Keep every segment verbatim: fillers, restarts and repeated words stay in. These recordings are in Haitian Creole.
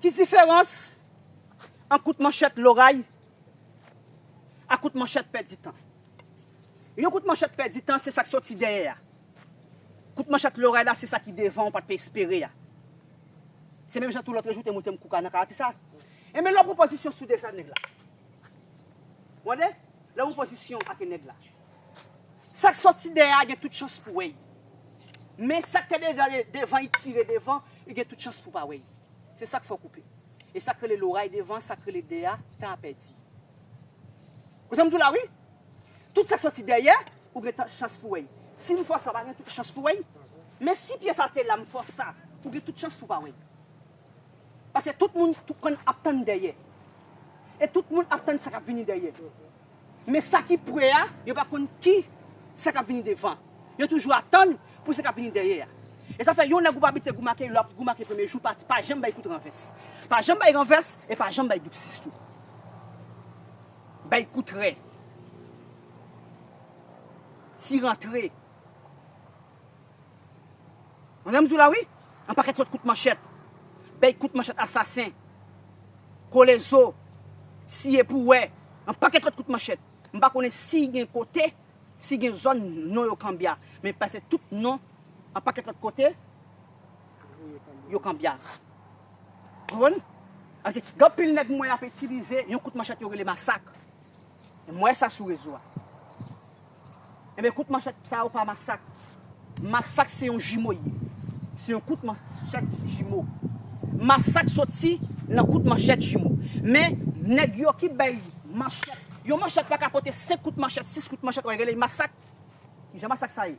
Ki diferans ant kout manchèt loray ak kout manchèt pèdi tan? Yon kout manchèt pèdi tan, se sa k soti dèyè a. Kout manchèt loray la, se sa ki devan ou pa t pe espere a. Se menm jan tou lòt jou te montre m kou ka nan karati sa. Enben, lè w pran pozisyon sou de zòn nèg la. Wande? Lè w pran pozisyon ak nèg la. Sa k soti dèyè a gen tout chans pou wè l. Men sa k te deja de-, devan, li tire devan, li gen tout chans pou pa wè l. Se sa k fè w koupe. E sa k rele loray devan, sa k rele dèyè a, tan a pèdi. Ou sa m di w la, wi? Tout sa k soti dèyè, ou gen tan, chans pou wè l. Si m fè w sa, w pa gen tout chans pou wè l. Men si pye sa te la, m fè w sa, ou gen tout chans pou pa wè l. Paske tout moun tou konn ap tann dèyè. E tout moun ap tann sa k ap vini dèyè. Men sa ki pre a, yo pa konn ki sa k ap vini devan. Yo toujou atann pou sa k ap vini dèyè a. E sa fè yon nèg ou pa abitye goumake, lè w ap goumake premye jou, pa, pa janm bay kout ranvès. Pa janm bay ranvès e pa janm bay doub sis tou. Bay kout rè. Ti rantre. Ou konprann m di w la, wi? Yon pakèt lòt kout manchèt. Bay kout manchèt asasen. Kole zo. Siye pou wè. Yon pakèt lòt kout manchèt. M pa konnen si gen kote, si gen zòn non yo kanbya. Men paske tout non, yon pakèt lòt kote, yo kanbya. Ou konprann? Paske gen anpil nèg m wè y ap itilize yon kout manchèt yo rele masak. M wè sa sou rezo a. Enben, kout manchèt sa yo pa masak. Masak se yon jimo ye. Se yon kout manchèt jimo. Masak soti nan kout manchèt jimo. Men, nèg yo ki bay manchèt, yon manchèt pa ka pote senk kout manchèt, sis kout manchèt, w rele l masak. Kijan masak sa ye?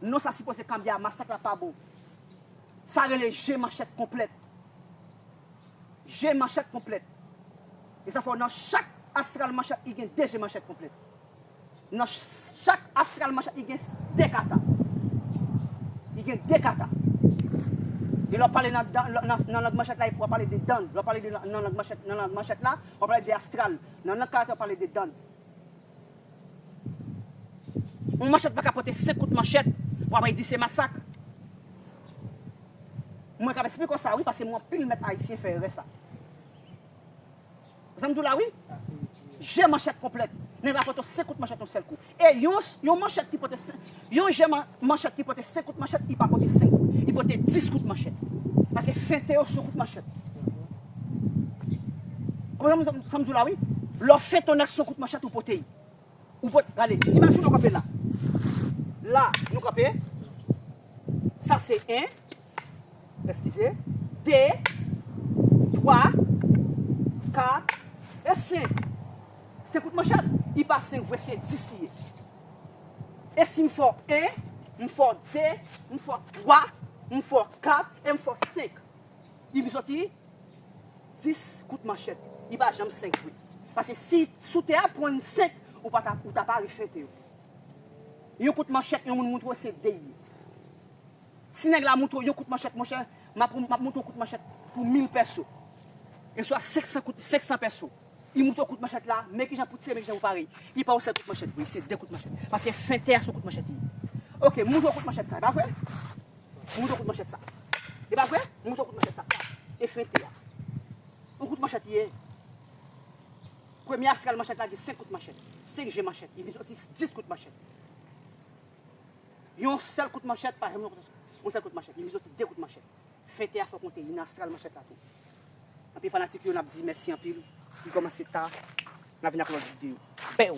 Non sa sipoze kanbya, masak la pa bon. Sa rele je manchèt konplèt. Je manchèt konplèt. E sa fè w nan chak astral manchèt, li gen de je manchèt konplèt. Nan ch-, chak astral manchèt, li gen de kata. Li gen de kata. E lè w pale nan, nan, nan, nan lang manchèt la, w ap pale de dan. Lè w pale de, nan lang manchèt, nan lang manchèt la, w ap pale de astral. Nan lang karate, w ap pale de dan. Yon manchèt pa ka pote senk kout manchèt pou apre di se masak. Mwen k ap eksplike w sa, wi, paske mwen anpil mèt ayisyen fè erè sa. Ou sa m di w la, wi? Je manchèt konplèt. Nèg la pote senk kout manchèt yon sèl kou. E yon, yon manchèt ki pote senk, yon je man-, manchèt ki pote senk kout manchèt, li pa pote senk kout. Li pote dis kout manchèt. Paske fente yo se yon kout manchèt. Ou konprann sa m di w la, wi? Lè w fente yon nèg se yon kout manchèt ou pote l. Ou pot, gade, imajine w kanpe la. La, nou kanpe. Sa se en, eskize, de, twa, kat, e senk. Senk kout manchèt, li pa senk vre, se dis li ye. E si m fè w en, m fè w de, m fè w twa, m fè w kat, e m fè w senk. Li vin soti dis kout manchèt. Li pa janm senk vre. Paske si sou tè a pran senk, ou pa ta, ou ta pa refente yo. Yon kout manchèt, yon moun montre w se de li ye. Si nèg la montre w yon kout manchèt, monchè, m ap, m ap montre w kout manchèt pou mil pèso. Oswa senk san kout, senk san pèso. Li montre w kout manchèt la, men kijan pou tire, men kijan pou pare. Li pa yon sèl kout manchèt vre, se de kout manchèt. Paske fente a se yon kout manchèt li ye. Oke, m montre w kout manchèt sa, e pa vre? M montre w kout manchèt sa. E pa vre? M montre w kout manchèt sa. E fente a. Yon kout manchèt li ye. Premye astral manchèt la gen senk kout manchèt. Senk je manchèt. Li vin soti dis kout manchèt. Yon sèl kout manchèt, pa janm yon kout, yon sèl kout manchèt. Li vin soti de kout manchèt. Fente a fè w konte, li nan astral manchèt la tou. Anpil fanatik yo, n ap di mèsi anpil. Li kòmanse ta, n ap vin ak lòt videyo. Bèw!